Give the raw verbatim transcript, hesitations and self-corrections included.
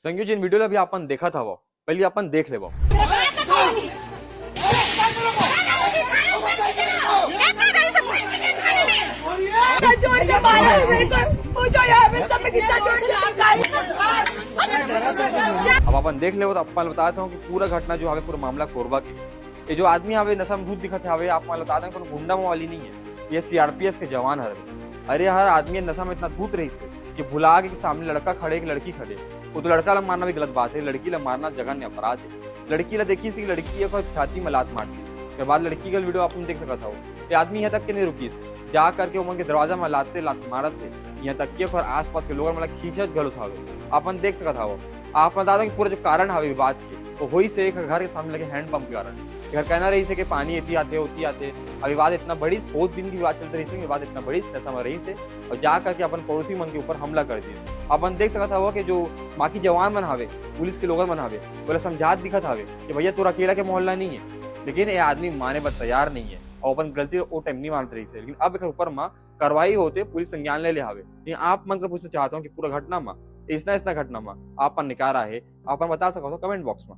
संगी हो, जेन video ला अभी अपन देखत हवव, पहली अपन देख लेवव। जोर से मारा है मेरे को, पूछो यहाँ पे सब कितना जोर से मारा है। अब अपन देख लेवव, तो अपन बतावत हंव कि पूरा घटना जो हवे, पूरा मामला कोरबा के। ये जो आदमी हवे, नशा में धुत दिखत हवे, आप मन ल बता दें, कोनो गुंडा मवाली नहीं है, ये सीआरपीएफ के जवान हरे। अरे, हर आदमी नशा में इतना धुत रहिस हे कि भुला गे कि सामने लड़का खड़े, एक लड़की खड़े, वो तो लड़का ला मारना भी गलत बात है, लड़की ला मारना जघन्य अपराध है। लड़की ला देखिस कि लड़की एक छाती में लात मार दी। उसके बाद लड़की का video आप मन देख सकत हव। ये आदमी यहाँ तक के नहीं रुकिस, जा करके ओमन के दरवाजा में लाते लात मारत हे। यहाँ तक कि ओकर आसपास के लोगन मन ला खींचत घलो हवे, आप मन देख सकत हव। आप मन बता दें कि पूरा जो कारण हवे विवाद के, वो होइस हे एक घर के सामने लगे हैंडपंप के कारण। एकर कहना रहिस हे कि पानी एती आथे, ओती आथे। अब विवाद इतना बढ़िस, बहुत दिन की विवाद चलत रहिस हे, विवाद इतना बढ़िस, नशा में रहिस हे और जा करके अपन पड़ोसी मन के ऊपर हमला कर दिस। आप मन देख सकत हव कि जो बाकी जवान मन हवे, पुलिस के लोगन मन हवे, वो ला समझात दिखत हवे कि भैया, तोर अकेला के मोहल्ला नहीं है, लेकिन ये आदमी माने बर तैयार नहीं है और अपन गलती वो टाइम नहीं मानत रहिस हे। लेकिन अब एकर ऊपर म कार्रवाई होते, पुलिस संज्ञान ले ले हवे। लेकिन आप मन से पूछना चाहत हंव कि पूरा घटना म, इसना इसना घटना म आप मन निकारा है, आप मन बता सकत हव कमेंट बॉक्स में।